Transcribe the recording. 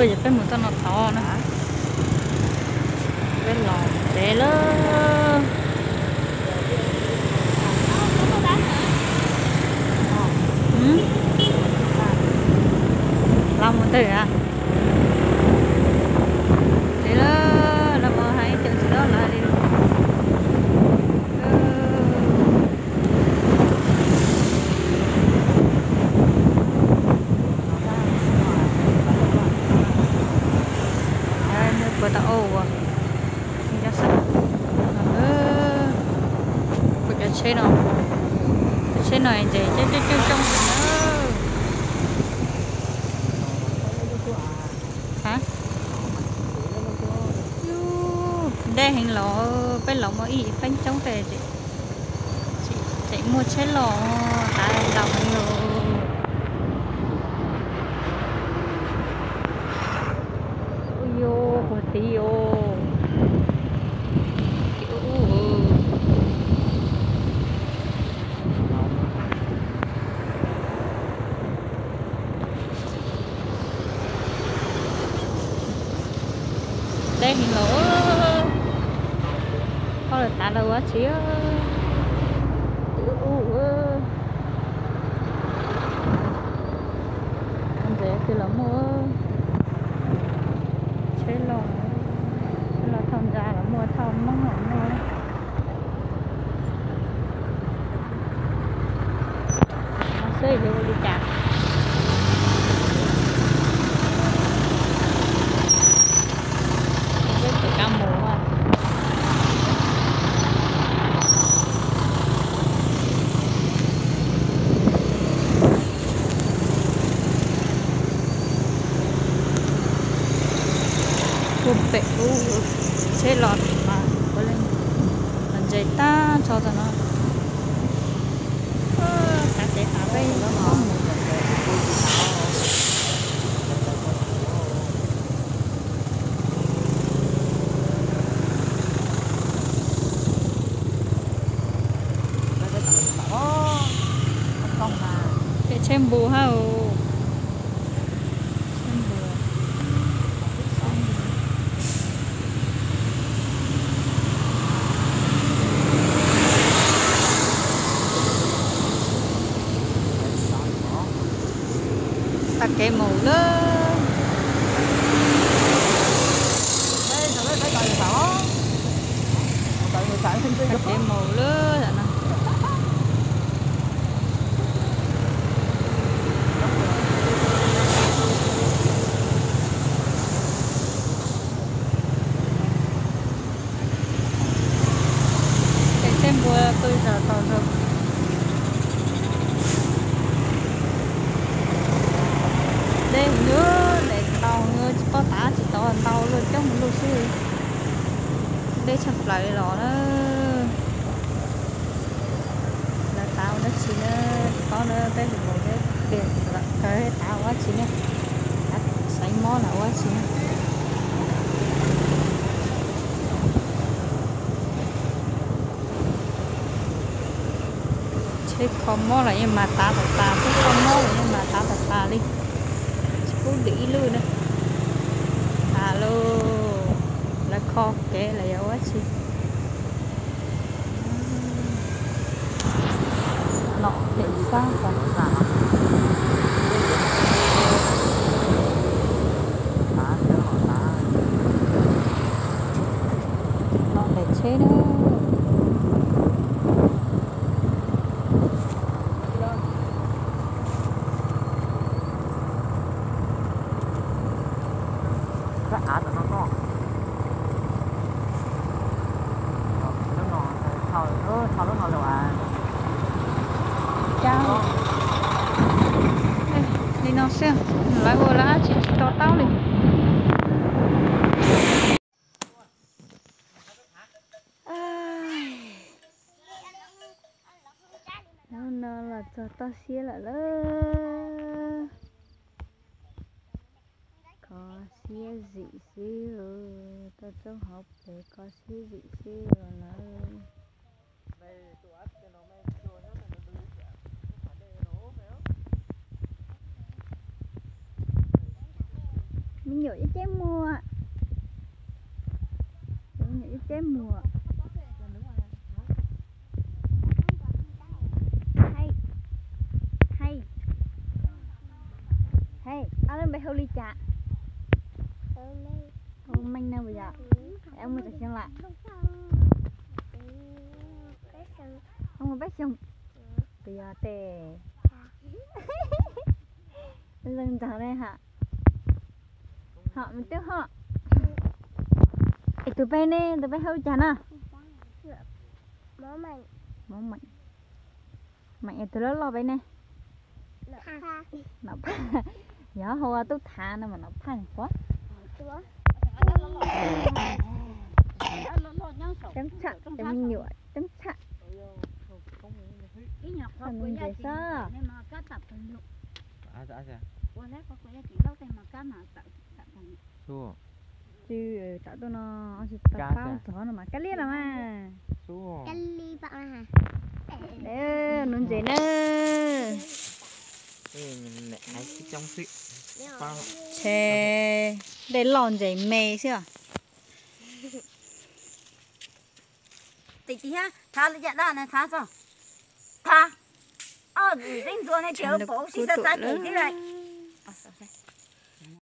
Yog peb mus txoj no tod na, peb los tsev lawm. Los mus twg a? Tsev lawm, los mus hais ib co tsis loj lawm li. Puas tau ua, kuv cov tsheb no, cov tsheb no ntses coob coob coob coob na. Deb heev los, peb los muaj ib feeb coob tej, tseem muaj tsheb los tav ntaus heev os. Ub yuv, puag tid os. Deb heev los, ho lawv tav lawv ua tsi. Ub ub, ntses twg los muaj, tsheb los, tsheb los thauj ntsa los muaj, thauj moob los muaj. Xwb yuav ua li cas? Peb tseem kab mus. Kuj pem ub, tsheb los mas ua li, los ntses tag nrho txog no. Tav kev tas peb mus. Pem tsheb npus hab. Tag kev mus lawm. Tag kev mus lawm no. Daim teb npua pw zom zaws. Deb heev, daim ntau tsis paub tav tsis tau ntau luaj coob mus luaj xwb. Deb tshaj plaws li los na. Lawv tav ua dab tsi na, tsis paub na, peb mus peb pliag lawm kawg tav ua dab tsi ne. Xaiv mob los ua dab tsi ne. Tsheb kho mob los yeej mas tav tas tas, tsheb kho mob los yeej mas tav tas tas li. Tsis pub dim ib lub na. Tas lauj, lawv kho kev los yog ua dab tsi. Nom daim xab, nom daim tsheb na. Li no xwb, lawv ua lawv dab tsi tsis to taub li. Hnub no los txog toj siab lawm lauj. Kho siab zim xwb, tuaj txog hauv pes kho siab zim xwb os lawm. Nyuam ib ceb muag. Nyuam ib ceb muag. Hei, hei, ob lub npe hu li cas? Hu Meej no puas yog? Mus tau xyoo lawm? Mus peb xyoos. Puas yog tes? Zoo nraug ne ha. Ho me tub ho. Es tus peb ne, tus peb hu li cas no? Meem, es tus loj loj peb ne? Nom Phaj. Yog hu ua Tub Thav no mas Nom Phaj qhuav. Coob tshaj, cov me nyuam coob tshaj. Ntses xwb. Tsw, tom tuaj no tsis tau paub txog no mas kab liab no mas. Nuv ntses na. Tshe, dej loj ntses me xwb. Tim tim thiab, Thav li cas daj na Thav txog. Thav, zeeb ntxuag ne ces pom ua si xav xav ces twb lais.